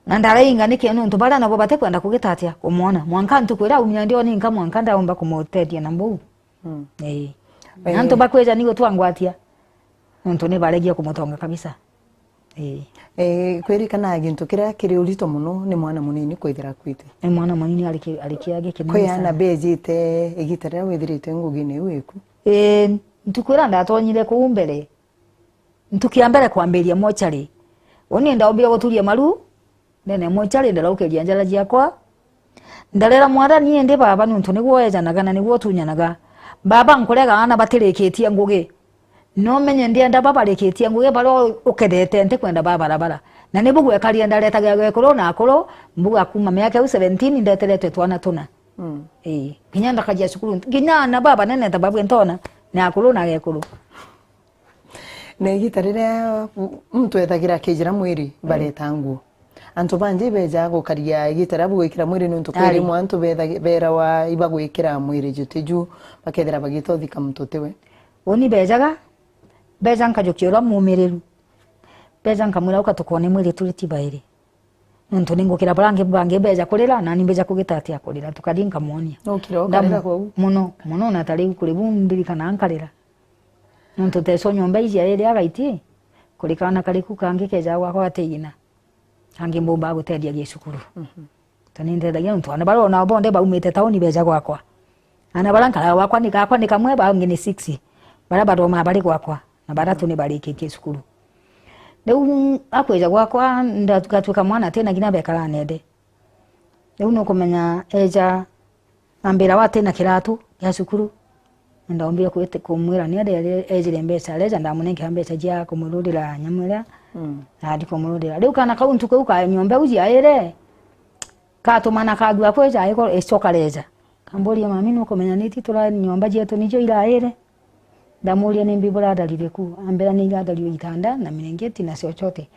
Na ndarainga niki nuntu baria nabo batikwenda kugita atia kumwona. Mwanka ntuku iria aumire ndioni nka mwanka ndaumba kumutethia na mbuu. Mm. Ii. Eh. Na antu bakwija ni gutwangwatia. Nuntu ni baregia kumutonga kabisa. Ii. Eh, kwirikana gintu kiria kiri urito mono ni mwana munini kwithira akuite. Ni mwana munini ariki-, arikia gikinini sana. Kwi ana bejite igita riria withirite ngugine iu iku. Ii. Ntuku iria ndatonyire kuu mbere, ntuku ya mbere kwambiria mochari, uni ndaumbire guturia maru ndene ya mochari, ndaraukiria njara ciakwa. Ndarera Mwathani, indi Baba, niuntu nigwe ejanaga na nigwe utunyanaga. Baba, nkurega aana batirikitie ngugi. No menye ndienda babarikitie ngugi baria ukethete ntikwenda ba barabara. Na ni bugwekaria ndaretaga gekuru na akuru, mbuga kuma miaka iu seventeen ndeteretwe twana tuna. Mm. Ii. Kinya ndakagia cukuru, kinya aana babanene ta babwe ntona, ni akuru na gekuru. Na igita riria muntu ethagira akijira mwiri, mm, bareta nguo. Antu bangi beja gukaria igita riria bugwikira mwiri niuntu kwi rimwe antu bethagi-, berawa ibagwikira mwiri jutiju, bakethira bagita uthika muntu tiwe. Uni bejaga, beja nkajukia uria mumiriru. Beja nkamwira, "Uka tukone mwiri turi ti bairi." Nontu ningukira baria angi bangi beja kurira, nani mbija kugita atia kurira, tukathi nkamwonia. Nokira ukarira kwou? Muno, muno, na ta riu kuri bu ndirikanaga nkarira. Nontu teso nyomba iji yairi agaiti, kuri kaana kariku kangi keja gwakwa gati ina. Kangi mbumbaga gutethia gi cukuru. Mhm. Tontu ni ntethagia nontu aana baria onao bonthe baumite tauni beja gwakwa. Aana baria nkaraga gwakwa ni gakwa ni kamwe, bangi ni six. Baria bathomaga bari gwakwa, na bathatu ni barikitie cukuru. Riu akwija gwakwa, nda-, ngatuika mwana atina kinya bekara nende. Riu nukumenya eja ambira, "Watina kiratu gia cukuru." Ndaumbire kwite-, kumwira ni aria ejire mbeca, areja ndamunenkera mbeca cia kumururira nyamu iria, mm, athi kumururira. Riu kana kau ntuku iu ka nyomba iu ciaire, katumana kagua kwija iko-, icoka reja. Kamburia, "Mami, nukumenya niti tura nyomba cietu nicio iraire?" Ndamuria, "Nimbi buratharire ku?" Ambira, "Ni iratharirwe itanda na mirengeti na chochote."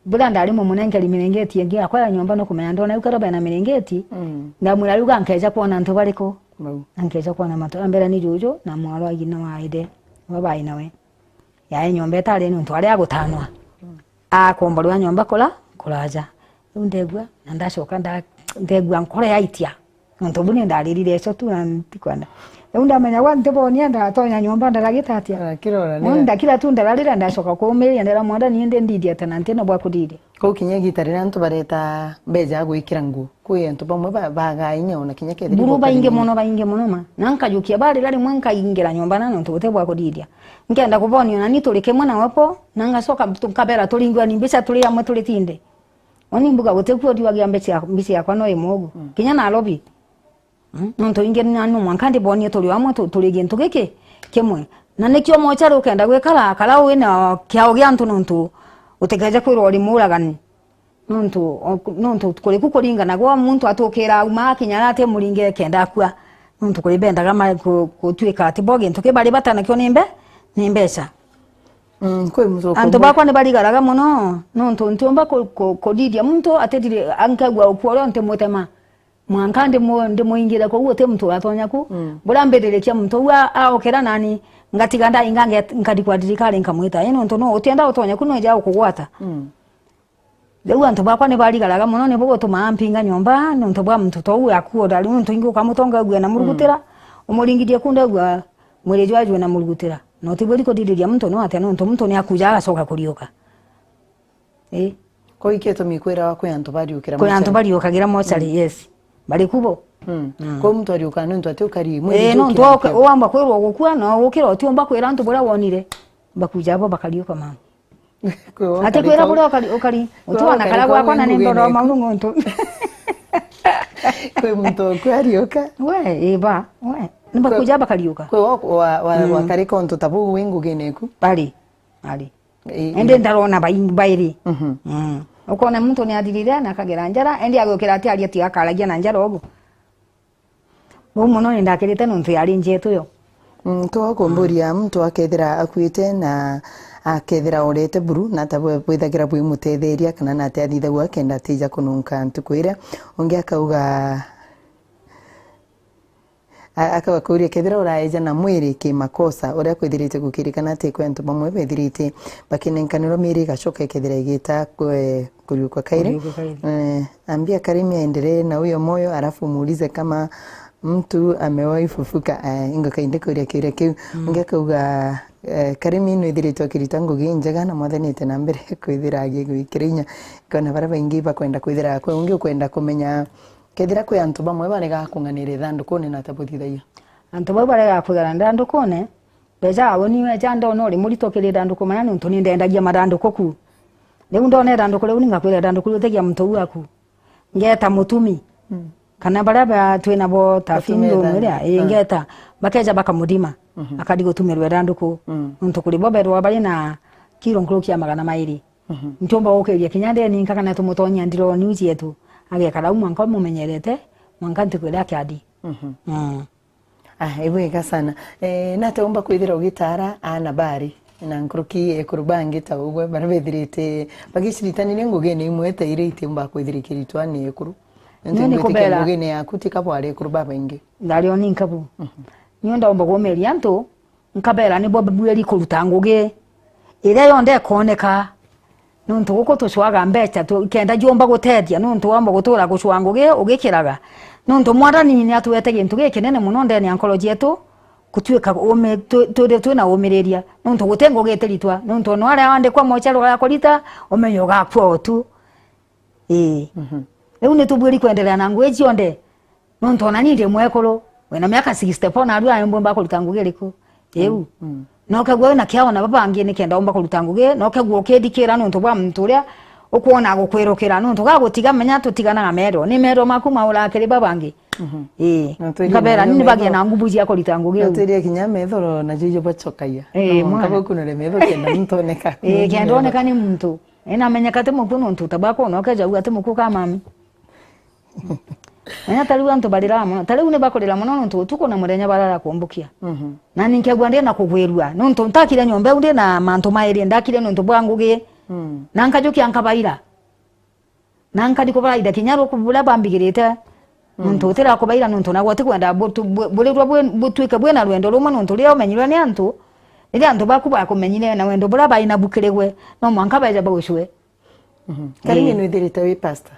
Buria ndari mumunenkeri mirengeti ingi yakwa ya nyomba, nukumenya ndona iu kero bena mirengeti. Mm. Ndamwira, "Riu ga nkeja kwona antu bariku?" Bau. Na nkeja kwona matu. Ambira, "Ni juju na mwaro wa ng'ina wa ithe, nibo bai nawe." Yae nyomba itari niuntu aria agutanwa. Mm. Akomborwa nyomba kura, kuraja. Riu ndegua, na ndacoka nda-, ndegua nkoro yaitia. Nontu bu ni ndaririre ico tu na ntikwenda. Riu ndamenya gwa ntibonia ndatonya nyomba ndaragita atia. Arakirora. Nontu nira ndakira tu ndararira ndacoka kuumiria ndera Mwathani indi ndithia ata na ntina bwa kuthithia. Kuu kinya igita riria antu bareta mbeja gwikira nguo, kwi antu bamwe ba-, bagaa inya ona kinya kethira. Buru baingi mono, baingi mono ma. Na nkajukia barira rimwe nkaingira nyomba na nontu guti bwa kuthithia. Nkenda kubonia ona ni turi kimwe na wepo, na ngacoka tu-, nkabera turingwani mbica turi amwe turi tinde. Oni mbuga guti kuo ndiwagia mbica ya-, mbica yakwa no imwe ugu. Mm. Kinya Nairobi. Mm, nontu ingi na no mwanka ndibonie turi amwe tu-, turi gintu giki kimwe. Na nikio mochari ukenda gwikara, kara wina kiao gia antu nontu utikeje kwirwa uri muragani. Nontu, o-, nontu kuri ku kuringana gwa muntu atukira auma akinya aria ati muringe kenda akua. Nontu kuri bendaga ma-, ku-, gutuika ati bo gintu ki bari bata nakio ni mbe-, ni mbeca. Mm, kwi muthoko. Antu bakwa ni barigaraga mono, nontu ntiumba ku-, ku-, kuthithia muntu atithiri, nkegua ukua uria ntimutema. Mwanka ndimu-, ndimuingire kuu, uti muntu uratonya ku. Mm. Buria mbithirikia muntu uu a-, aukira nani, ngatiga ndainga nge-, nkathi kwa thirikari nkamwita, "Ii nontu no utienda utonya ku, no ija ukugwata." Mm. Riu antu bakwa ni barigaraga mono, nibo gutumaa mpinga nyomba, nontu bwa muntu tou akua uthari, nontu ingi ukamutonga ague na murugutira, mm, umuringithie ku ndaigua mwiri jwa jwe na murugutira. Na utibwiri kuthithiria muntu no atia, nontu muntu ni akuja agacoka kuriuka. Ii. Kwou ikio itumi ikwirawa kwi antu bariukagira mochari? Kwi antu bariukagira mochari, mm, yes. Bari kubo. Mm. Mm. Kwou muntu ariukaga nontu ati ukari, mwiri. Ii, nontu wamba kwirwa ugukua, na ugukira utiumba kwira antu buria wonire. Bakuja abo bakariuka mama. Ati kwira buria ukari, ukari, utiona kara gwakwa na ni nthoro mauru ngontu. Kwi muntu ukua ariuka? We, ii ba, we. Ni bakuja bakariuka. Kwi wa, wa, wa, mm, wakarika untu ta buu wi ngugine eku? Bari, bari. Ii, indi ndarona baingi bairi. Mhm. Mm. Ukona muntu ni athirire na akagera njara, indi agukira ati aria tiga akaragia na njara ugu. Bau mono ni ndakirite nontu yari njetu yo. Mm, to kumburia, mm, muntu akethira akuite na akethira orete buru, na ta bwe-, bwithagira bwimutetheria kana na ati athithagua akenda atija kununka ntuku iria. Ungi akauga, a-, akauga kuria, kethira uraeja na mwiri ki makosa, uria kwithirite gukirikana ati kwi antu bamwe bethirite bakinenkanirwa miri igacoka ikethira igita kwe-, kuriuka kairi. Kuriuka kairi. Eh, ambia Karimi aendelee na huyo moyo, alafu muulize kama mtu amewahi fufuka. Eh, ingo kainde kuria kiuria kiu. Mm. Ungi akauga, eh, Karimi nwithiritwe ukirita ngugi injega na Mwathani ete na mbere kwithira agigwikira inya. Kona baria baingi bakwenda kwithira kwe, ungi ukwenda kumenya kethira kwi antu bamwe baregaa kung'anira ithandukune na ata buthithagia? Antu bau baregaa kwigana ithandukune, Mbeca awe ni weja ndona uri murito kiri ithanduku mana nontu ni ndendagia mathanduku ku. Riu ndona ithanduku riu ni ngakwira ithanduku riu tigia muntu uu aku. Ngeta mutumi. Mm. Kana baria ba twina bo ta Mutumi funeral home ithanduku. Iria, ii, Ah. ngeta, bakeja bakamuthima, Mhm. akathi gutumirwa ithanduku. Mm. Nontu kuri bo bethagwa bari na kiro nkuruki ya magana mairi. Mhm. Ntiumba gukiria kinya ndeni nka kana tumutonyia ndironi uu cietu, agekara au mwanka umumenyerete, mwanka ntuku iria akiathi. Mhm. Mm. Ah, ibwega sana. Eh, nate umba kwithira ugitaara aana bari na nkuruki ekuru bangi ta ugwe, baria bethirite bagiciritanire ngugine imwe ta iria itiumba kwithira ikiritwa ni ekuru? Nontu Niu ni ngwitikia kubera. Ngugine yaku ti kabwari ekuru babaingi. Ndari o ni nkabu. Mhm. Niu ndaumba kumiria antu, nkabera nibo babueri kuruta ngugi iria yonthe ikoneka. Nontu guku tucwaga mbeca tu-, kenda jiumba gutethia, nontu wamba gutura gucwa ngugi ugikiraga. Nontu Mwathani ni atuete gintu gikinene mono ndene ya nkoro cietu, gutuika umi-, tu-, turi twina umiriria. Nontu guti ngugi itiritwa, nontu ona aria wandikwa mochari ya kurita, umenye ugakua o tu. Ii. Mhm. Riu ni tubuiri kwendelea na ngugi cionthe. Nontu ona ni ndi mwekuru, wina miaka sixty-four, narua mbumba kuruta ngugi iriku? Iu. Mm, mm. Na ukegua wina kiao na babangi nikenda umba kuruta ngugi, na ukegua ukithikira nontu bwa muntu uria ukwona gukwirukira, nontu gagutiga menya tutiganaga metho. Ni metho maku mauraga kiri babangi. Mhm. Ii. Na twiri Nkabera mayo ni bagia metho. Na nguvu cia kuruta ngugi Na iu. Twiri kinya metho na juju bacokagia. Ii, No mwanka mwana. Bakunure metho kenda muntu oneka. Ii, kenda oneka ni muntu. Inamenyeka ti muku nontu tabakona ukeja uga ti muku ka mami. Menya ta riu antu bariraga mono. Ta riu ni bakurira mono nontu utuku na murenya barara kumbukia. Mhm. Na ni nkegua ndi na kugwirua. Nontu ntakire nyomba iu ndi na mantu mairi, ndakire nontu bwa ngugi. Mm. Na nkajukia nkabaira. Na nkathi kubaira kinya ruku buria bambigirite. Mm. Nontu utira kubaira nontu nagwe utikwenda butu-, bu-, burirwa bwi-, butuike bwina rwendo rumwe nontu riria umenyirwe ni antu, riria antu baku bakumenyire na wendo buria bai nabu kiri gwe, no mwanka beja baucwe. Mhm. Kari Ii. Ni nwithirite wi pastor?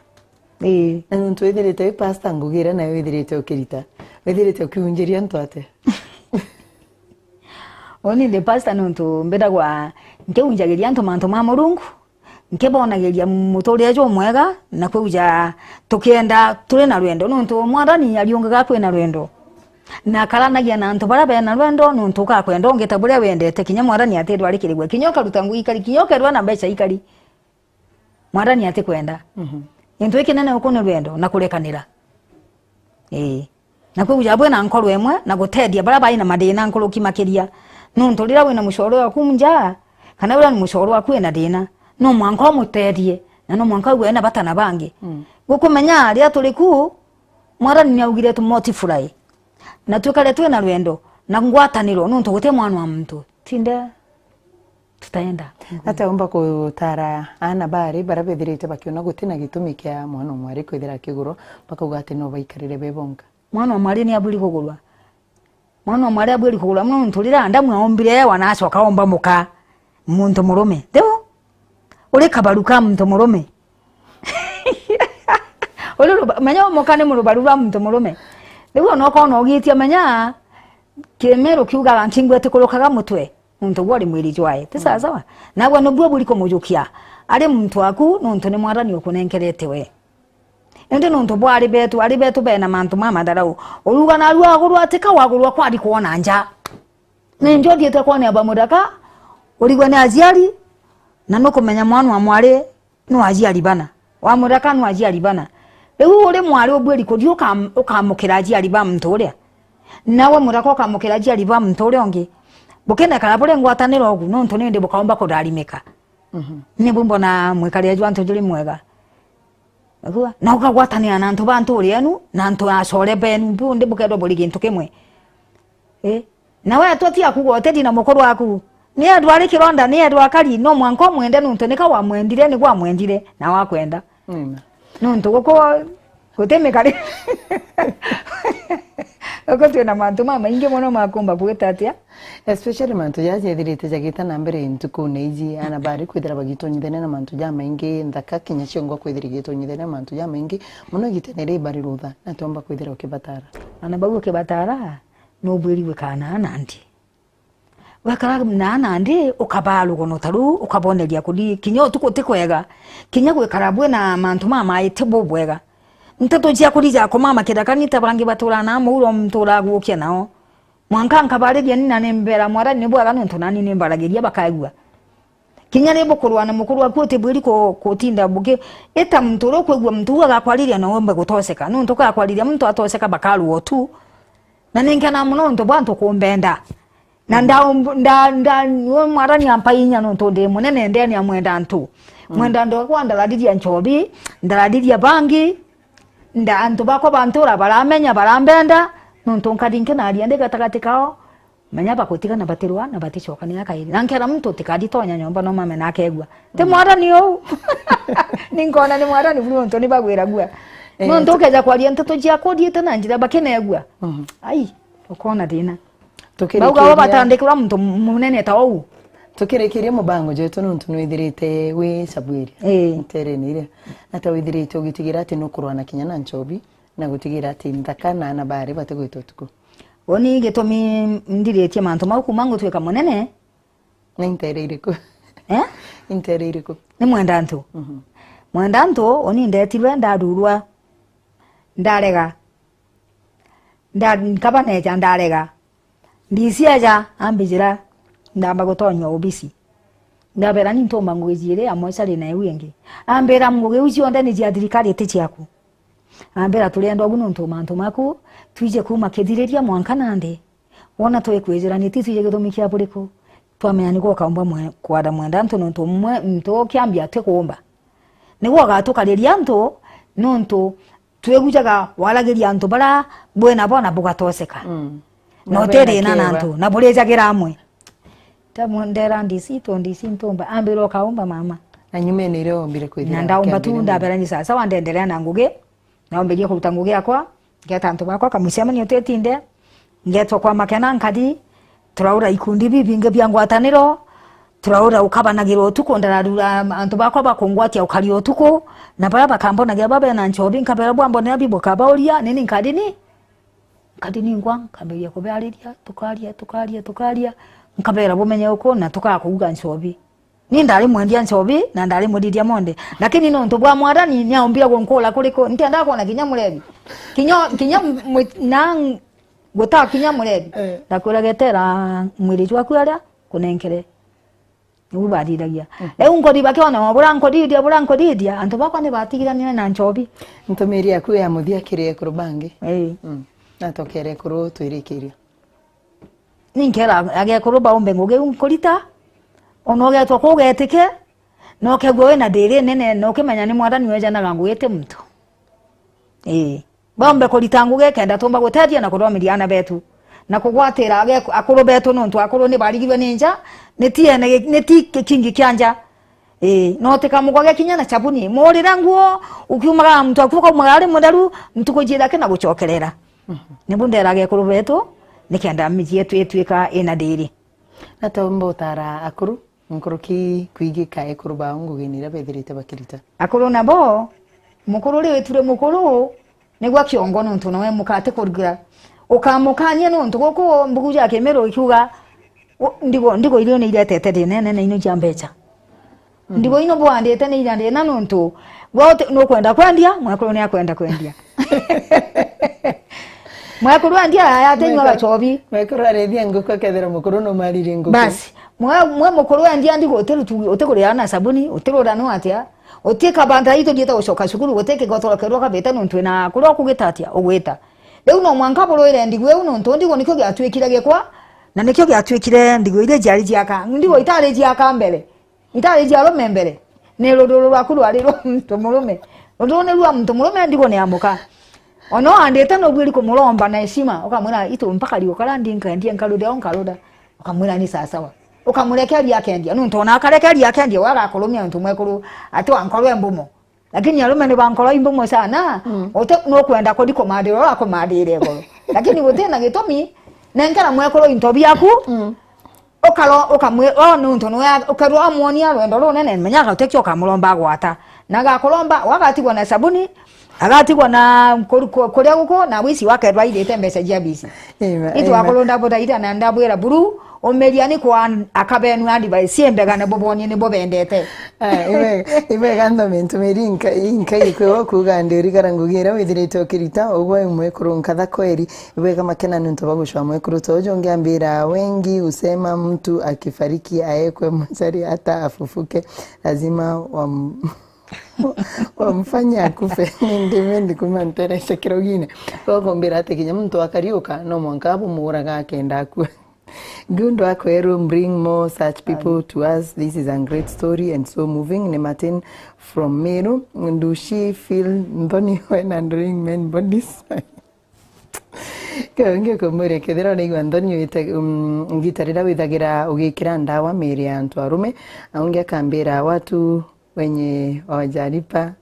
Ii. Na nontu withirite wi pastor, ngugi iria nayo withirite ukirita, withirite ukiunjiria antu atia? Uni ndi pastor nontu mbithagwa nkiunjagiria antu mantu ma Murungu, nkibonagiria muturire jumwega, na kwija tukienda turi na rwendo, nontu Mwathani ariungaga kwina rwendo. Na akaranagia na antu baria bena rwendo, nontu ukakwenda ungi ta buria wendete, kinya Mwathani atithwa ari kiri gwe, kinya ukaruta ngugi ikari, kinya ukerwa na mbeca ikari. Mwathani atikwenda. Mhm. Gintu gikinene guku ni rwendo na kurekanira. Ii. Na kwigua bwina nkoro imwe na gutethia baria bai na mathina nkuruki makiria. Nontu riria wina mucore waku nja, kana uria ni mucore waku wina thina, no mwanka umutethie, na no mwanka ugue ena bata na bangi. Mm. Gukumenya riria turi ku, Mwathani ni augire tu multiply. Na twikare twina rwendo na ngwataniro, nontu guti mwana wa muntu. Tinde tutaenda. Atia umba gutara aana bari baria bethirite bakiona guti na gitumi kia mwana o mwari kwithira akigurwa, bakauga ati no baikarire be bonka? Mwana o mwari ni abwiri kugurwa. Mwana o mwari abwiri kugurwa mono nontu riria Adamu aumbire Ewa na acoka aumba muka muntu murume. Riu uri kabaru ka muntu murume. Uri ruba-, menya umuka ni murubaru rwa muntu murume. Riu ona ukona ugitia menya kimiru kiugaga nkingu itikurukaga mutwe. Nontu gwe uri mwiri jwae, ti sawa sawa? Nagwe nibwo buri kumujukia ari muntu waku, nontu ni Mwathani ukunenkerete we. Indi nontu bwa ari betu, ari betu bena mantu ma matharau. Uruga narua agurwa atika wagurwa kwari kwona nja. Ni njo thiite kwonea ba muthaka, urigwe ni aciari, na nukumenya mwana wa mwari nu aciari bana. Wa muthaka nu aciari bana. Riu uri mwari ubwiri kuthi ukam-, ukamukira aciari ba muntu uria. Nawe muthaka ukamukira aciari ba muntu uria ungi. Bukinekara buri ngwataniro ugu, nontu nindi bukaumba kutharimika. Mhm. Nibu mbona mwikarire jwa antu juri mwega. Wigua? Na ukagwatanira na antu ba nturi yenu, na antu acore benu, bundi bukethwa buri gintu kimwe. Ii. Na we atwa ti akuga uteti na mukuru waku. Ni ethwa ari kironda, ni ethwa akari, no mwanka umwende nontu nika wamwendire, nigwe wamwendire, na wakwenda. Amen. Nontu guku guti mikari. Guku twina mantu mamaingi mono ma kumba gwita atia. Especially mantu jaja jethirite jagita na mbere ntukune iji, ana bari kwithira bagitonyithania na mantu jamaingi, nthaka kinya ciongwa kwithira igitonyithania na mantu jamaingi, mono igitene ri bari rutha, na twomba kwithira ukibatara. Ana bau ukibatara, nubwiri gwikara na nandi. Wekara na nandi, ukabaa rugono ta ruu, ukaboneria kuthi, kinya utuku ti kwega, kinya gwikara bwina mantu mamaiti bubwega. Nteto cia kuthi ja kumama kithaka ni ta bangi baturaa na muuro nturaa gukia nao. Mwanka nkabariria ni na nimbera Mwathani ni bwega nontu nani nimbaragiria bakaigua. Kinya ni bukurwa na mukuru waku utibwiri ku-, kutinda buki-, ita muntu uria ukwigua muntu uu agakwariria na umbe gutoseka. Nontu ugakwariria muntu atoseka bakarua utu. Na ninkenaa mono nontu bwa antu kumbenda. Na nda-, nda-, nda-, we Mwathani ampa inya nontu ndi munene ndene ya mwenda antu. Mwenda antu akwa ndarariria nchobi, ndarariria bangi, nda-, antu bakwa ba ntura baramenya, barambenda, nontu nkathi nkinaria ndi gatagati kao, menya bagutigana batirwa na baticokania kairi. Na nkera muntu utikathi tonya nyomba no mame na akegua. Ti Mwathani uu. Ninkona ni Mwathani buru nontu ni bagwiragua. Eh, nontu ukeja kwaria nteto ciaku uthiite na njira bakinegua. Ai, ukona thina. Bauga bo batandikirwa muntu munene ta uu. Tukirikiria mubango jwetu nontu nwithirite wi Sabuiria. Ii. Nterene iria. Ata withirite ugitigira ati nukurwana kinya na nchobi na gutigira ati nthaka na ana bari batigwita utuku? Uni gitumi ndiritie mantu mau kuma ngutwika munene. Ni ntere iriku? Eh? Ni ntere iriku? Ni mwenda antu. Mhm. Mwenda antu, uni ndetirwe ndarurwa. Ndarega. Nda-, nkaba neeja ndarega. D C eeja ambijira, ndamba gutonya obisi. Ndabeera, "Ni ntumba ngugi ciiri amwe cari na iu ingi." Ambira, "Ngugi iu cionthe ni cia thirikari, ti ciaku." Ambira, "Turienda ugu nontu mantu maku twije kuuma kithiriria mwanka nandi. Wona twikwijira, ni ti twije gitumi kia buriku. Twamenya nigwe ukaumba mwe-, kwatha mwenda antu nontu mwe-, muntu ukiambia ati kuumba. Nigwe ugatukariria antu nontu twigujaga waragiria antu bara bwina bo na bugatoseka. Mm. Na uti thina na antu, na burijagira amwe." Tamu ndera D C, to D C ntumba, ambira ukaumba mama. Na nyumene iria ombire kwithira. Na ndaumba tu, ndabera ni sawa sawa, ndenderea na ngugi, naumbirie kuruta ngugi yakwa, ngeta antu bakwa kamucemanio twitinde, ngetwa kwa makena nkathi, turaura ikundi bibingi bia ngwataniro, turaura ukabanagira utuku, ndararura antu bakwa bakungwatia ukaria utuku, na baria bakambonagia ba bena nchobi, nkabera bwambonera bi bukabauria, nini nkathi ni, nkathi ningwa, nkambiria kubeariria, tukaria, tukaria, tukaria, nkabera bumenye uku, na tukakuuga nchobi. Ni ndari mwendia nchobi, na ndari muriria monde. Lakini nontu bwa Mwathani, ni aumbire gunkura kuriku, ntiendaa kwona kinya murebi. Kinya, kinya mwi-, na Gutaa kinya murebi. Eh. Ndakwira getera mwiri jwaku aria kunenkere. Niu bathithagia. Mhm. Riu nkuthi bakiona bura nkuthithia, bura nkuthithia, antu bakwa ni batigirania na nchobi. Ntumiri yaku ya muthia kiri ekuru bangi. Ii. Mm. Natokere ekuru twirikiria. Ninkera agekuru baumbe ngugi iu nkurita, ona ugetwa kuu ugetike, na ukegua wina thiri nene, na ukimenya ni Mwathani wejanaga ngugi ti muntu. Ii. Baumbe kurita ngugi kenda tumba gutethia na kuthomiria aana betu, na kugwatira age-, akuru betu, nontu akuru ni barigirwe ni nja, ni ti ene gi-, ni ti gikingi kia nja. Ii, no tikamugwage kinya na chabuni. Murire nguo, ukiumagara muntu aku ukaumagara ari mutheru, ntuku ijithake na gucokerera. Mhm. Nibu nderaga akuru betu, nikenda miji yetu itwika ina thiri. Na taumba utara akuru? Nkuruki kwigika ekuru bao ngugine iria bethirite bakirita. Akuru nabo, mukuru ri witure mukuru, nigwa kiongo nontu nawe muka atikurugura. Ukamukania nontu guku mbugu ja Kimiru ikiuga, u-, ndigo, ndigo irio ni iretete thina inene ino cia mbecha. Mhm. Ndigo ino bwandite ni ira thina nontu gwe uti-, nukwenda kwendia, mwekuru ni akwenda kwendia. Mwekuru endia aya atinywa gachobi. Mwekuru arethia nguku akethira mukuru no mariri nguku. Basi. Mwe, mwe mukuru endia ndigo utirutu-, utigurira na sabuni, utirura no atia. Uti kabanta itu thiete gucoka cukuru, guti kigotorokero kabite nontu wina kuria ukugita atia, ugwita. Riu no mwanka burwire ndigo iu nontu ndigo nikio giatwikire gikwa, na nikio giatwikire ndigo iria ciari ciaka. Ndigo itari ciaka mbere. Itari cia arume mbere. Ni rururu rwaku rwari rwa muntu murume. Rururu ni rwa muntu murume, ndigo ni ya muka. Ona uandite no bwiri kumuromba na heshima, ukamwira, "Itu mpaka riu kara ndi nkendia nkaruthe au nkarutha." Ukamwira, "Ni sawa sawa." Ukamurekeria akendia. Nuntu ona akarekeria akendia, we agakurumia untu mwekuru ati wa nkoro e mbumo. Lakini arume ni ba nkoro i mbumo sana, mm, uti nukwenda kuthi kumathira uria akumathire igoro. Lakini guti na gitumi, nenkera mwekuru into biaku, mm, ukaro-, ukamwi-, o nuntu niwe a-, ukerwa amwonia rwendo runene, menyaga utikio ukamuromba agwata. Na agakuromba, we agatigwa na sabuni, agatigwa na kuru-, ku-, kuria guku, na wici wakerwa aithite mbeca cia bici. Amen, itu amen. Akurunda buthaitha na ndabwira buru, Umeria ni kwa aka benu advice imbega, ni bubonie ni bubendete. Ah, ibega, ibega nthome ntumiri inka, inka ikwe wo kuuga ndi urigara ngugi iria withirite ukirita, ugwe mwekuru nkatha kweri. Ibega makena ni untu bwa gucwa mwekuru ta uju ungi ambira wengi usema mtu akifariki aekwe mochari hata afufuke lazima wam-, wamfanye akufe. Ni ndimi ndikuma ntereshe kirogine. Gokumbira ati kinya muntu akariuka no mwanka bumuuraga akenda akua. Good work, Weru. Bring more such people to us. This is a great story and so moving. Ni Martin from Meru. Do she feel nthoni when handling men bodies? Kaungi kumburia kethira uraigua nthoni wite, um, ngita riria withagira ugikira ndawa miiri ya antu arume, na ungi akambira watu wenye hawajalipa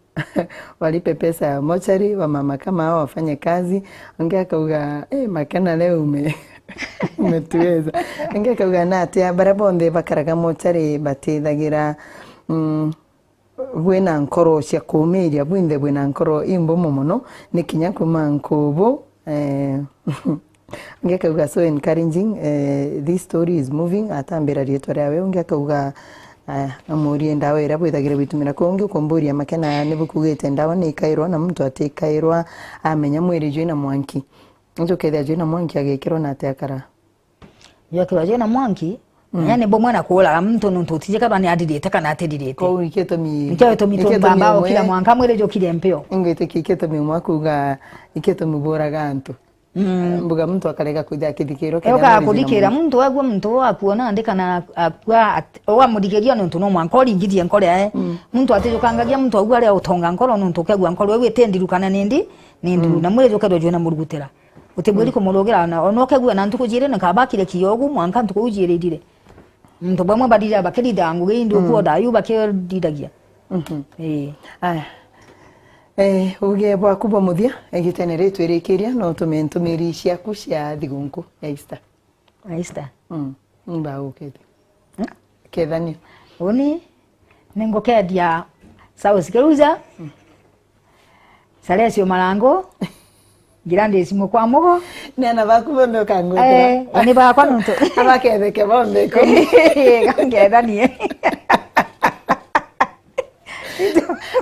walipe pesa ya mochari, wamama kama hao wafanye kazi. Ungi akauga, "Eh, makena leo ume-, umetuweza." Ungi akauga, "Na atia baria bonthe bakaraga mochari batithagira, mm, bwina nkoro cia kuumiria, bwinthe bwina nkoro imbumu mono, ni kinya kuma nkubu." Eh, Ungi akauga, "So encouraging, eh, this story is moving." Atambira riitwa riawe, ungi akauga, aya, amurie ndawa iria bwithagira bwitumira. Kuu ungi ukumburia makena ni bukugite ndawa ni ikairwa na muntu atikairwa amenya mwiri jwina mwanki. Nju kethia jwina mwanki agikirwa na atia akara? Jwekirwa jwina mwanki, mm, yani bumwe na kuuraga muntu nuntu utijikaba ni aririte kana atiririte. Kou ikitumi, nikio gitumi ikitumi tumbamba umwe ukira mwanka mwiri jukire mpio. Ingwitikia ikitumi umwe akuga ikitumi buraga antu. Mm. Mbuga muntu akarega kwithira akithikirwa. Eukaga kuthikira muntu, wagua muntu uu akuona ndi kana akua at-, ugamuthikiria nontu no mwanka uringithie nkoro yae. Mm. Muntu atijukangagia muntu augua aria utonga nkoro nontu ukegua nkoro iu itindiru kana ni ndi, ni nduru. Mm. Na mwiri jukethirwa jwina murugutira. Utibwiri, mm, kumurugira na ona ukegua na ntuku jiri na kabakire kiogu mwanka ntuku iu jiri ithire. Muntu bamwe bathithaga bakirithaga ngugi indi, mm, ukuo thayu bakirithagia. Mhm. Ii. Aya. Eh, uge bwaku bwa muthia, igitene ri twirikiria, no utume ntumiri ciaku cia thigunku ya Easter. Ya Easter? Mm. Ni bagukite. Hmm? Kethanio. Uni, ningukendia South Keruja. Mm. Salesio Marango, Gladys Mukwamugo. Ni ana baku bonthe ukangwetera. Eh, ni bakwa nontu. Abaketheke bonthe ikumi. Eh, ngethanie.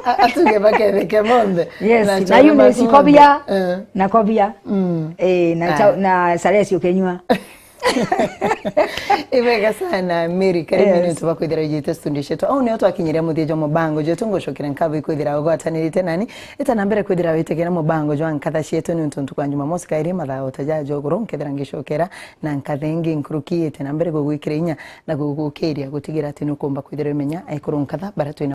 A-, atuge baketheke bonthe. Yes, na na chore Eunice baku Kobia, bonthe. Eh. Na Kobia. Mm. Eh, na, ah, cha-, na Salesio Kenyua. Ibega sana, Mary. Karibu. Yes. Ni tuba kwithira ijite studio cietu. Au nio twakinyire muthia jwa mubango jwetu. Ngucokera nkatho ikwithira ugwatanirite nani. Ita na mbere kwithira witegera mubango jwa nkatha cietu ni untu ntuku ya Jumamosi kairi mathaa ota ja joguru nkethira ngicokera na nkatha ingi nkuruki. Ite na mbere gugwikira inya na gugukiria gutigira ati nukumba kwithira imenya aikuru nkatha bara twina